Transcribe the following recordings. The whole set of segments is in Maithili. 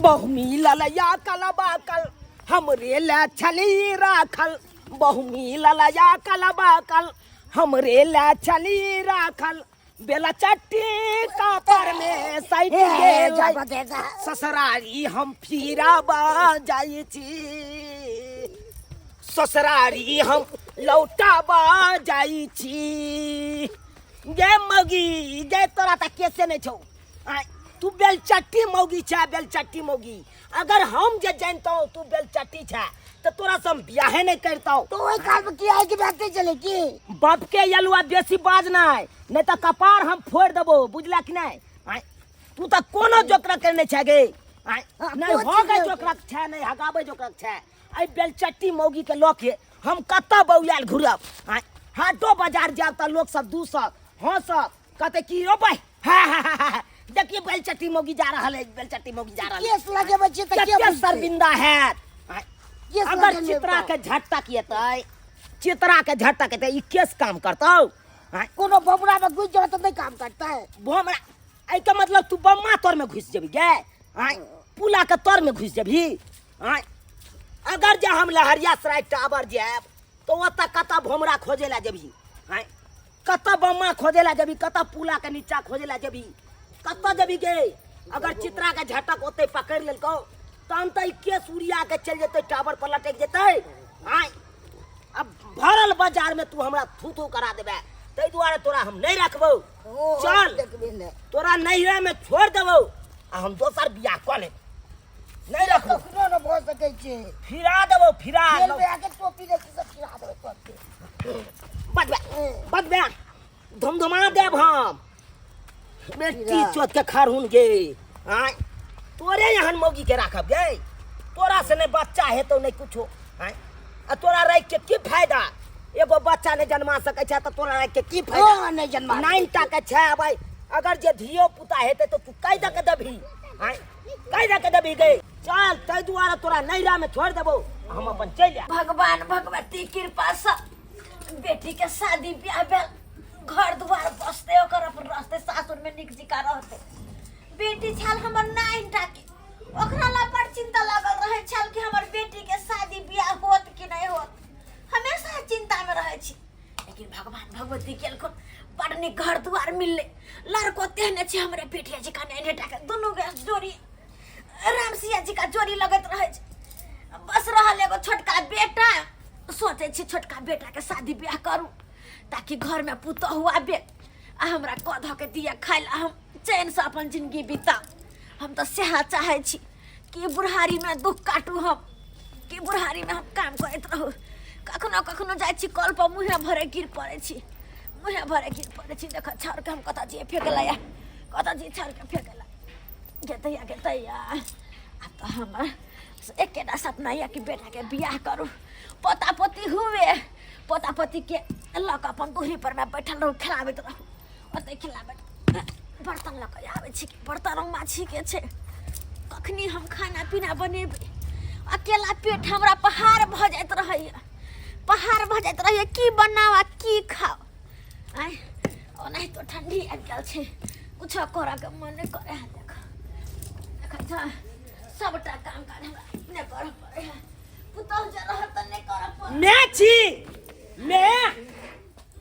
बहु मिलल या कलबा कल हमरे ले छली राखल, बहु मिलल या कलबा कल हमरे ले छली राखल, बेला चट्टी कापर में सैट के जाय, ससुरारी हम फिराबा जाइ छी, ससुरारी हम लौटाबा जाइ छी। गे मौगी गे, तोरा तऽ केसे नहि छौ। आँय, तू बेलचट्टी मौगी छै, बेलचट्टी मौगी। अगर हम जे जानतौ तू बेलचट्टी छै तऽ तोरा से हम बियाहे नहि करतौ। तो ओहि काल में की आइ के बात चले की बाप के यलुआ बेसी बाज नहि, नहि तऽ कपार हम फोड़ि देबो, बुझला कि नहि? आँय, तू तऽ कोनो जोकरा करने छै गे। आँय, हाँ, नहि कोन हो चीज गे नहि जोकरा छै, नहि हगाबै जोकरा छै। एहि बेलचट्टी मौगी के लऽ के हम कतऽ बौआयल घुरब? आँय, हाटो बाजार जायब तऽ लोक सब दूसत हँसत, कहते की रो भाई, हाँ, हाँ, हाँ, हाँ, देखिए बेलचट्टी मौगी जा रहल है, बेलचट्टी मौगी जा रहल है। केस लगेबै छियै तऽ के कते बुझतै? शर्मिंदा हैत। केस अगर लगेबै चित्रा तऽ। के झटक एतै, चित्रा के झटक एतै, ई केस काम करतौ? आँय, कोनो बबरा में घुसि जेबै तऽ नहि काम करतै। बमरा एहिके मतलब तू बम्मा तर में घुसि जेबही गे? आँय, पुला के तर में घुसि जेबही? आँय, अगर जे हम लहरिया सराय टावर जायब तऽ ओतऽ कतऽ भोमरा खोजे लए जेबही? आँय, कतऽ बम्मा खोजे लए जेबही? कतऽ पुला के नीचा खोजे लए जेबही? कतऽ जेबही गे? अगर चित्रा के झटक ओतै पकड़ि लेलकौ तहन तऽ ई केस उड़िया के चलि जेतै, टावर पर लटकि जेतै। आँय, अब भरल बाजार में तू हमरा थू थू करा देबे, ताहि दुआरे तोरा हम नहि रखबौ। ओ, चल। देखबे नहि। तोरा नैहरा में छोड़ देबौ आ हम दोसर बियाह कऽ लेब। नहि रखबौ। कखनो नहि भऽ सकै छै। फिरा देबौ, फिरा। जेल में आके टोपी दै छै, सब फिरा देबै सबके। बदबे बदबे धमधमा देब हम बेटी फिरा। चोत के खरहुन गे। आँय, तोरे एहन मौगी के राखब गे? तोरा से नहि बच्चा हेतौ नहि कुछो। आँय, आ तोरा राखि के की फायदा? एगो बच्चा नहि जन्मा सकै छै तऽ तोरा राखि के की फायदा? हँ, नहि जन्मा सकै नाइन टा के छै भाई, अगर जे धियो पुता हेतै तऽ तू कहि दऽ के देबही? आँय, कहि दऽ के देबही गे? चल, ताहि दुआरे तोरा नैहरा में छोड़ि देबौ, हम अपन चलि आयब। भगवान भगवती कृपा से बेटी के शादी ब्याह भेल, घर दुआर बसते, ओकर अपन रहते, सासुर में नीक जिका रहते। बेटी छल हमर नाइन टा के, ओकरा ला बड़ चिंता लागल रहे छल कि हमर बेटी के शादी ब्याह होत कि नहीं होत, हमेशा चिंता में रहे छी। लेकिन भगवान भगवती केलखुन, बड़ नीक घर दुआर मिलले, लड़को तेहने छै हमरे बेटिया जी का नाइन टा के, दुनू के जोड़ी राम सिया जी का जोड़ी लगैत रहे छै। बस रहल एगो छोटका बेटा, सोचै छी छोटका बेटा के शादी ब्याह करू ताकि घर में पुतहु आबे आ हमरा कऽ धऽ के दिया खाय ला, हम चैन से अपन जिंदगी बिताउ। हम तऽ सएह चाहै छी कि बुढ़ारी में दुख काटू हम, कि बुढ़ारी में हम काम करैत रहू। कखनो कखनो जाइ छी कल पर, मुँहे भरे गिर पड़ै छी, मुँहे भरे गिर पड़ै छी। देख छाउरके हम कतऽ जियै फेकै ला, कतऽ जियै छाउरके फेकै ला। गेतैया गेतैया, आब तऽ हमर एकेटा सपना यऽ कि बेटाके बियाह करू, पोता पोती हुए, पोता पोतीके लऽ कऽ अपन दूरी परमे बैठल रहू, खेलाबैत रहू, ओतहि खिलाबैत। बर्तन लऽ कऽ आबै छी, बर्तन माछीके छै, कखनी हम खाना पीना बनेबै? अकेला पेट हमरा पहाड़ भऽ जाइत रहैए, पहाड़ भऽ जाइत रहैए, की बनाउ आ की खाउ। आँय, ओनाहितो ठण्डी आबि गेल छै, कुछो करऽके मन नहि करै है। देख देखै छ, सबटा काम काज हमरा अपने करऽ पड़ै है, पुतहु जे रहत तऽ नहि करऽ पड़त। मैं छी, मैं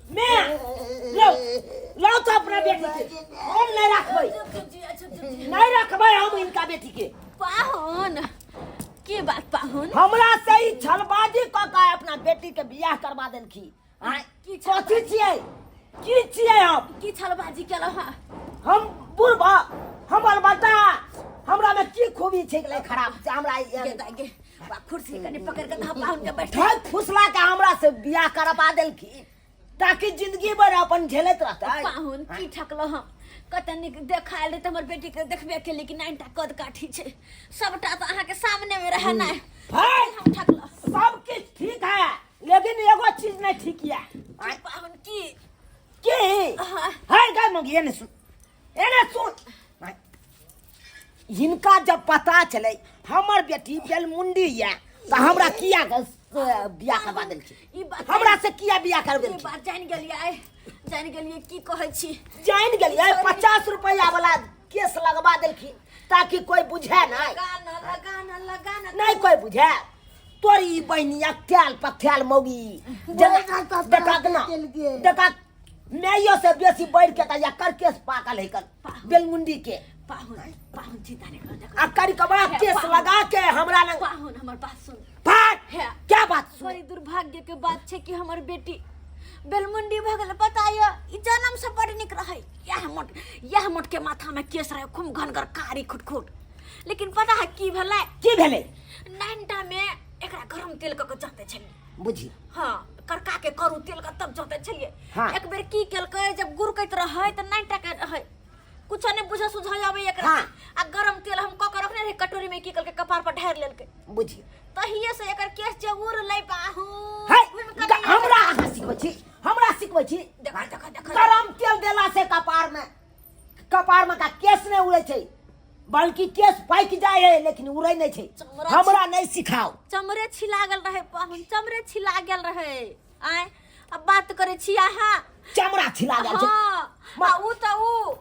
मैं लो लो तो अपना बेटी के हम नहीं रखबै, चुप चुप जी, चुप चुप जी। नहीं रखबै हम इनका बेटी के। पाहुन, की बात पाहुन? हमरा से ई छलबाजी कऽ के अपना बेटी के बियाह करवा देलखी। आँय, की कथी छियै, की छियै हम? की छलबाजी केलहुँ हँ? हम बुढ़बा, हमर बेटा, हमरा में की खूबी छै गेलै खराब से हमरा ई- गे दाइ गे, बा कुर्सी कनि पकड़ के धऽ पाहुन के बैठ। ठक फुसला के हमरा से बियाह करवा देलखिन ताकि जिंदगी भर अपन झेलैत रहतै। पाहुन, की ठकलो हम? कते नीक देखायल रहै तऽ हमर बेटी के देखबे केली कि नाइनटा कद काठी छै, सबटा तऽ अहाँके सामने मे रहै ने। भाई, हम ठकलो। सब किछ ठीक है लेकिन एगो चीज नहीं ठीक है। की पाहुन, की? की हाँ। है गाय मंगी, एने सुन, एने सुन। हिनका जब पता चले हमर बेटी बेलमुंडी या तऽ हमरा किया बियाह करवा देलखिन? ई बात हमरा से किया बियाह करवा ई देलखिन? बात जानि गेलियै, जानि गेलियै। की कहै छी? जानि गेलियै, 50 रुपया वाला केस लगवा देलखिन। ताकि कोई बुझे नहीं। लगाना लगाना लगाना। नहीं कोई बुझे। तोरी बहनिया ख्याल पख्याल मौगी बोल देखा ना तेल के। देखा मैयो से बेसी बढ़ के या कर केस पाकल है कर बेलमुंडी के। पाहुन पाहुन चिंता नहीं करो, देखो। आ करी कबड़ा हे, केस पाहुन। लगा के हमरा लग पाहुन हमर बात सुन। फाट। हे। क्या बात सुन? बड़ी दुर्भाग्य के बात छै कि हमर बेटी बेलमुंडी भऽ गेल। पता ये ई जन्म से बड़ नीक रहै, यह मोट के माथा में केस रहे, खूब घनगर कारी खुटखुट। लेकिन पता है की भेलै? की भेलै? नाइनटा में एकरा गरम तेल कऽ के जँतै छलियै। बुझी। हाँ, करका के करू तेल के तब जँतै छलियै। हाँ। एक बेर की केलकै, जब गुरकैत रहै तऽ नाइनटा के रहै, कुछो नहि बुझऽ सुझऽ आबै एकरा। हाँ। आ गरम तेल हम कऽ के रखने रही कटोरी में, की केलकै कपार पर ढारि लेलकै। बुझी। तहिये से एकर केस जे उड़लै बाहू। है घुमि कऽ नहि हमरा अहाँ सिखबै छी, हमरा सिखबै छी? देखा देखा देखा। गरम तेल देला से कपार में का केस नहीं उड़े छै, बल्कि केस पाकि जाय है लेकिन उड़े नहीं छै। चमड़ा हमरा नहीं सिखाओ। चमड़े छिला गेल रहे पाहुन, चमड़े छिला गेल रहे। आय अब बात करे छी अहाँ। चमड़ा छिला गेल छै। हाँ, आ उ तऽ उ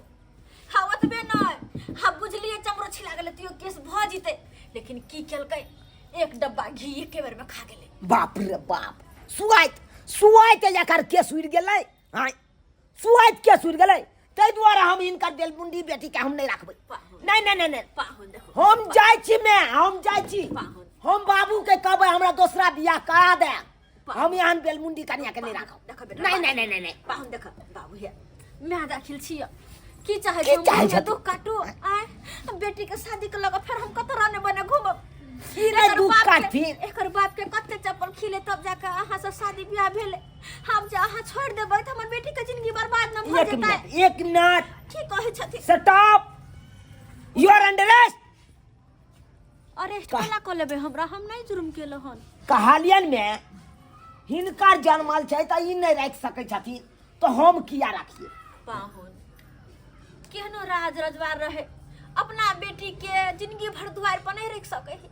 हाँ ओतबे नहि, हाँ बुझलियै चमड़ो छिला गेलै तैयो केस भऽ जेतै, लेकिन की केलकै एक डब्बा घी एके बेर में खा गेलै। बाप रे बाप, सुआइत सुआइत एकर केस उड़ि गेलै। हाँ सुआइत केस उड़ि गेलै, ताहि दुआरे हम हिनकर बेलमुंडी बेटी के हम नहीं राखबै। पाहुन। नहीं नहीं नहीं नहीं। पाहुन देखो। हम जाइ छी, मैं हम जाइ छी। पाहुन। हम बाबू के कहबै हमरा दोसरा बियाह करा दे, हम एहन बेलमुंडी कनिया के नहीं राखब। देखो बेटा, नहीं नहीं नहीं नहीं नहीं। पाहुन देखो बाबू, हे मैं दाखिल छी, की चाहे की चाहै छथि? दुख काटू? आय बेटी के शादी के लगा फिर हम कत रहने बने घूमब? की रे एकर दुख बाप के- काटथिन? एकर बाप के कते चप्पल खिले तब जाके अहाँ से शादी ब्याह भेले। हम जे अहाँ छोड़ देबै त हमर बेटी के जिंदगी बर्बाद न भऽ एक जेतै। मिनट एक मिनट। की कहै छथिन? Stop, you are under arrest. Arrest केला कऽ लेबै हमरा? हम नहि जुर्म केलहुँ हन। कहालियन में हिनकर जनमल छै तऽ ई नहि राखि सकै छथिन तऽ हम किया राखिए? पाहुन केहनो राज रजवार रहे अपना बेटी के जिंदगी भर दुआर पर नहीं रख सके है,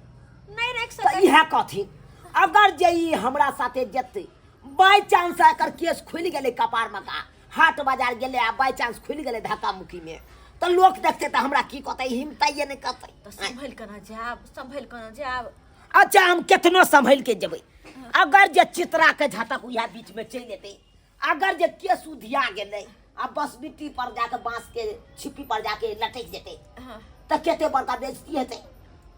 नहीं रख तऽ सके। इएह कहथिन, अगर जे ई हमरा साथे जेतै बाय चांस एकर केस खुलि गेलै कपार में का हाट बाजार गेलै आ बाय चांस खुलि गेलै धक्का मुक्की में तऽ लोक देखतै तऽ हमरा की कहतै? हिमतैये नहि कहतै। तो संभल के ना जाब, संभल के ना जाब। अच्छा हम केतनो संभल के जेबै, अगर जे चित्रा के झटक उएह बीच में चलि एतै, अगर जे केस उधिया गेलै आ बस बिट्टी पर जाके बांस के छिप्पी पर जाके लटकि जेतै हाँ। तऽ कते बड़का बेइज्जती हेतै।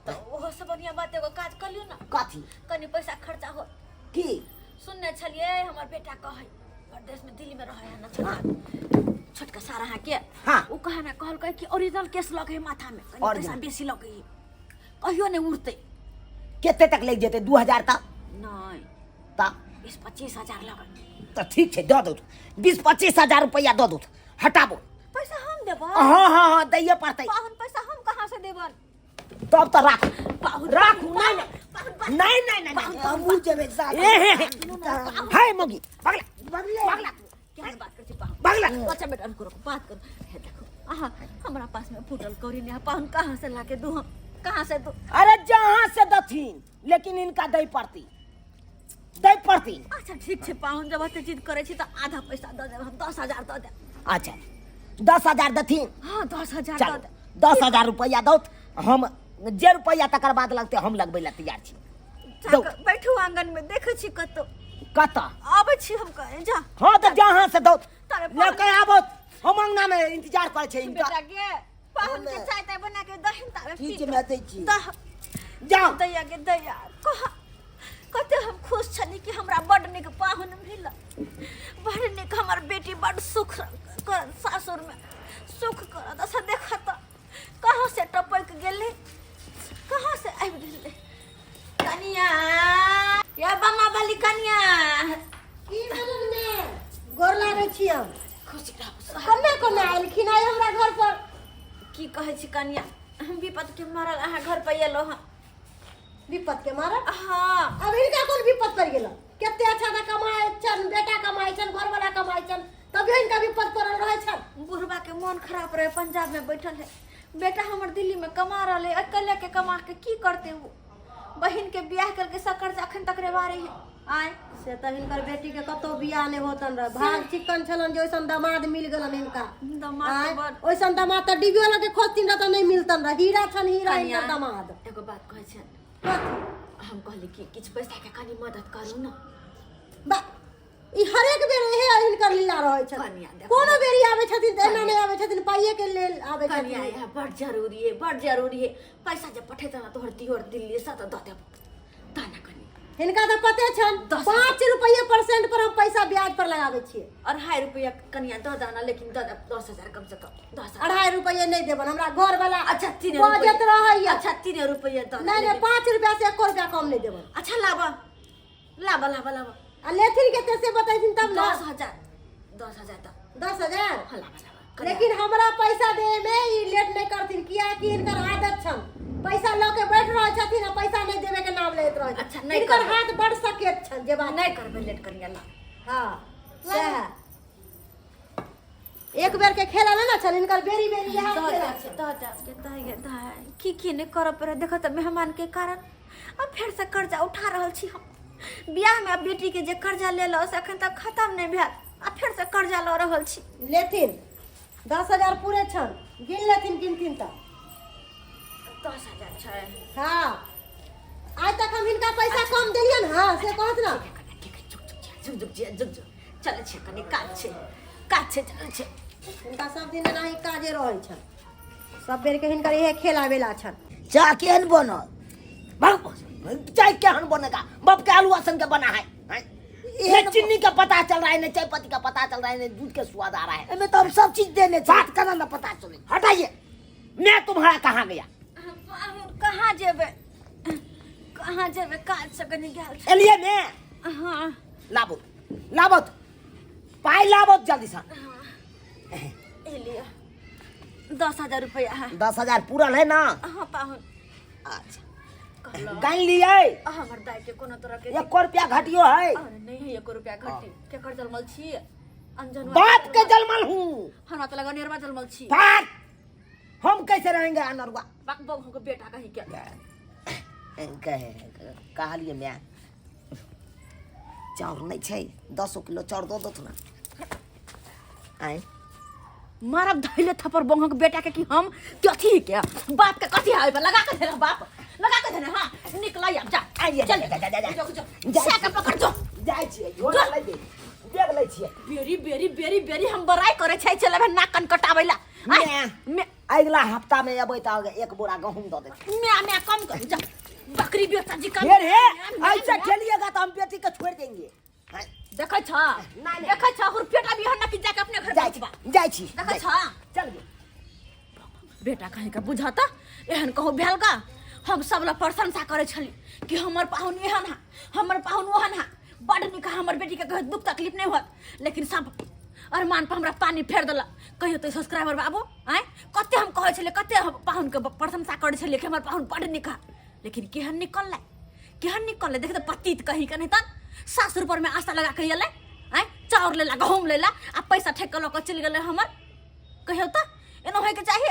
तो ओहो से बढ़िया बात एगो काज कर लियौ ना। कथी? कनी पैसा खर्चा हो। की? सुनने छलियै हमर बेटा कहै परदेश में दिल्ली में रहै है ना छोटका, छोटका सारा अहाँ के। हाँ। ओ कहे ना कहलकै कि ओरिजिनल केस लगे है माथा में, कनी पैसा ओरिजिनल। बेसी लगे है, कहियो नहीं उड़तै। कते तक लागि जेतै? 2000 तक? नहीं। तऽ 20-25 हजार लगे। तऽ ठीक छै, दऽ दू 20-25 हजार रुपैआ दऽ दू, हटाबो। पैसा हम देबै? हाँ हाँ हाँ, दैये पड़तै। पाहुन पैसा हम कहाँ से देबन? तब तऽ राखू। पाहुन। राखू। नहीं नहीं। पाहुन, पाहुन। नहीं नहीं नहीं नहीं। हमहूँ जेबै साथ। ए हे हे हे मौगी पगला। बगले। पगला। क्या बात कर छी पाहुन? पगला। अच्छा बेटा रुको रुको, बात करो। हे देखो अहाँ हमरा पास में फूटल कौड़ी नहीं है पाहुन, कहाँ से लाके दू हम, कहाँ से दू? अरे जहाँ से दथिन लेकिन इनका दै पड़ती, दै पड़ती। अच्छा ठीक छै पाहुन, जब एते जिद करै छी तऽ आधा पैसा दऽ देब हम, 10,000 दऽ देब। अच्छा 10,000 दथिन? हाँ 10,000 दऽ चलो देब। 10,000 रुपैआ दौत, हम जे रुपैआ तकर बाद लगतै हम लगबै लए तैयार छी। जा कऽ बैठू आंगन में, देखै छी कतौ। कतऽ? आबै छी हम कहे जा। हाँ तऽ जहाँ से दौत तारे लेके आबो, हम अंगना में इंतजार करै छै इनका। बेटा गे, पाहुन के चाय ताय बना के दहिन ताबे। ठीक छै, मैं दै छी। दह। जाओ। दैया के दैया, कह कते हम खुश छली कि हमरा बड नीक पाहुन मिलल, बड नीक हमर बेटी बड सुख कर सासुर में सुख करत। अच्छा देख तऽ कहाँ से टपक गेलै, कहाँ से आबि गेलै। कनिया या बमा वाली कनिया। की भेलन ने? गोर लागै छी हम। खुश रहू। कोना कोना एलखिन आइ हमरा घर पर? की कहै छी कनिया, हम विपद के मारल अहाँ घर पर एलहुँ हँ। विपद के मारल? हाँ। अब हिनका कोन विपद पड़ि गेल? कते अच्छा अच्छा कमाइ छन, बेटा कमाइ छन, घरवाला कमाइ छन, तभियो हिनका विपद पड़ल रहै छन। बुढ़बा के मन खराब रहे, पंजाब में बैठल है बेटा हमर, दिल्ली में कमा रहल है अकेले के, कमा के की करते वो? बहिन के बियाह करके सब कर्जा अखन तक रेवारे है। आय। से तऽ हिनकर बेटी के कतौ बियाह नहि होतन रह, भाग चिक्कन छलन जे ओइसन दामाद मिल गेलन हिनका। दामाद तऽ आँय, बड़ ओइसन दामाद तऽ डिबियो लगे खोजथिन रह तऽ नहि मिलतन रह। हीरा छन हीरा कनिया, हिनकर दामाद। एगो बात कहै छियनि। कथी? हम कहली कि किछु पैसा के कनि मदद करू ने। बा, ई हरेक बेर इहे हिनकर लीला रहै छनि। कनिया, देखो। कोनो बेरी आबै छथिन तऽ एना नहि आबै छथिन, पाइए के लेल आबै कनिया, छथिन। यह बड़ जरूरी है, बड़ जरूरी है। पैसा जे पठेतन ना तोहर दियोर दिल्ली से तऽ दऽ देबो ता ना कनि। हिनका तऽ पते छनि, 10 5 रुपैए परसेंट पर हम पैसा ब्याज पर लगाबै छियै। 2.5 रुपैआ कनिया दऽ दाना, लेकिन दऽ दे 10,000, कम से कम 10,000। 2.5 रुपैए नहि देबन, हमरा घर वाला अच्छा, 3 बजत रहैया। अच्छा, 3 रुपैआ दऽ दे, नहि नहि, लेकिन- 5 रुपया से 1 रुपया कम नहि देबन। अच्छा, लाबऽ लाबऽ लाबऽ लाबऽ। आ लेथिन कते से बतेथिन तब ना। 10,000, 10,000 दऽ। 10,000? हाँ, लाबऽ लाबऽ कनिया। लेकिन हमरा पैसा दे में ई लेट नहीं करथिन, कियाकि हिनकर आदत छन, पैसा लऽ के बैठ रहल छथिन आ पैसा नहीं देवे के नाम लेत रहल। अच्छा, नहि हिनकर करबै। हाथ बड़ सकेत छन जे बात। नहि करबै लेट कनिया, ला। हाँ, सएह एक बेर के खेला नहि ने छल हिनकर, बेरी बेरी इएह दऽ खेला दे, छै। दऽ दे के दऽ गे दऽ। की की नहि करऽ पड़े, देखऽ तऽ मेहमान के कारण अब फेर से कर्जा उठा रहल छी हम। बियाह में बेटी के जे कर्जा लेलहुँ से एखन तक खत्म नहि भेल आ फेर से कर्जा लऽ रहल छी। लेथिन, 10,000 पूरे छन, गिन लेथिन, गिनथिन तऽ। 10,000 छै? हाँ, आइ तक हम हिनका पैसा कम देलियन? हाँ, से कहत ना। ठीक है, झुक झुक झुक झुक झुक झुक, चलै छै, कनि काज छै, काज छै, चलै छै। हिनका सब दिन एनाही काजे रहै छन, सब बेर के हिनकर इहे खेला वेला छन। चाह केहन बनल? बाप, चाय केहन बनेगा? बाप के आलू आसन के बना है, हैं? ने चीनी का पता चल रहा है, ने चाय पत्ती का पता चल रहा है, ने दूध के स्वाद आ रहा है। एमे तो हम सब चीज देने छी। बात करना ना पता चले। हटाइए, मैं तुम्हारा कहाँ गया? हम कहाँ जेबै, कहाँ जेबै? काज से कनि गेल छै। एलिए मैं। हाँ। लाबो, लाबो तो। पाई लाबो जल्दी से। ए लिअ, 10,000 रुपया है। 10,000 पूरल है ना? हाँ पाहुन। अच्छा। कहलहुँ गन लिए। हमर दाई के कोनो तरह के 1 रुपया घटियो है? अरे नहीं है 1 रुपया घटी। केकर जलमल छी? अनजनवा? बाप के जलमल हूँ। हमरा तऽ लगन नेरवा जलमल छी। बाप हम कैसे रहेंगे अनरुआ? बाक बहू के बेटा कहीं के। कहे कहलिए मैं चाउर नहीं छै, 10 किलो चाउर दऽ दो ना आय। मारब धैले थप्पड़ बहू के बेटा के कि हम कथी के बाप के कथी है लगा के देना, बाप लगा के देना। हाँ, निकल आब, जा। आइए। चल। जा, जा, जा, जा। जो जो। जा। से के पकड़ जो। जाइ छियै, झोला लै दे, देख लै छियै। बेरी बेरी बेरी बेरी हम बड़ाई करे छै, चलबे नाक कन कटाबै ला। म्या। म्या। अगिला हफ्ता में अबै तऽ एक बोरा गहूम दऽ देबै। म्या म्या कम कर, जा बकरी बेटा जी कम। फिर हे म्या, म्या, ऐसे म्या। खेलिएगा तो हम बेटी के छोड़ देंगे। हाँ, देखै छ? नहीं, नहीं। देखै छ, हुर पेटा बिहन न कि जाके अपने घर जाइ छी। पहुँचबा। जाइ छी। देखै जाइ छ? छी। चल गे। बेटा कहीं का बुझता एहन कहू भेल का? हम सब ला प्रशंसा करे छली कि हमर पाहुन एहन हा, हमर पाहुन ओहन हा, बड नीक हा, हमर बेटी के कहियो दुख तकलीफ नहीं होत। लेकिन सब अरमान पर हमरा पानी फेर देला। कहियो तो सब्सक्राइबर बाबू आय, कते हम कहै छलियै, कते हम पाहुन के प्रशंसा करे छलियै कि हमर पाहुन बड नीक हा, लेकिन केहन निकललै, केहन निकललै? देख तऽ पतित कहीं के नहीं तन सासुर पर में आशा लगा के एलै आय, चाउर लेला, गहूम लेला आ पैसा ठेक के लऽ कऽ चलि गेलै हमर। कहियो तऽ एना होइके चाही?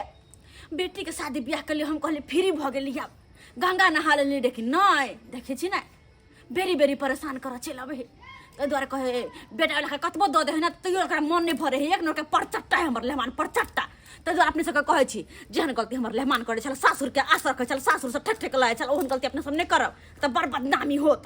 बेटीके शादी बियाह के लिए हम कहली फ्री भऽ गेली, आब गंगा नहा लेली, लेकिन नहि, देखै छी ने, बेरी बेरी परेशान करऽ चलि अबै है। ताहि दुआरे कहै बेटा वाला के कतबो दऽ दे है ने तैयो ओकरा मन नहि भरै है, एक नोके परचट्टा है हमर लेहमान, परचट्टा। ताहि दुआरे अपने सबके कहै छी, जेहन गलती हमर लेहमान करै छल, सासुरके आश रखै छल, सासुरसँ ठेक ठेक लै छल, ओहन गलती अपने सब नहि करब तऽ बड़ बदनामी होत।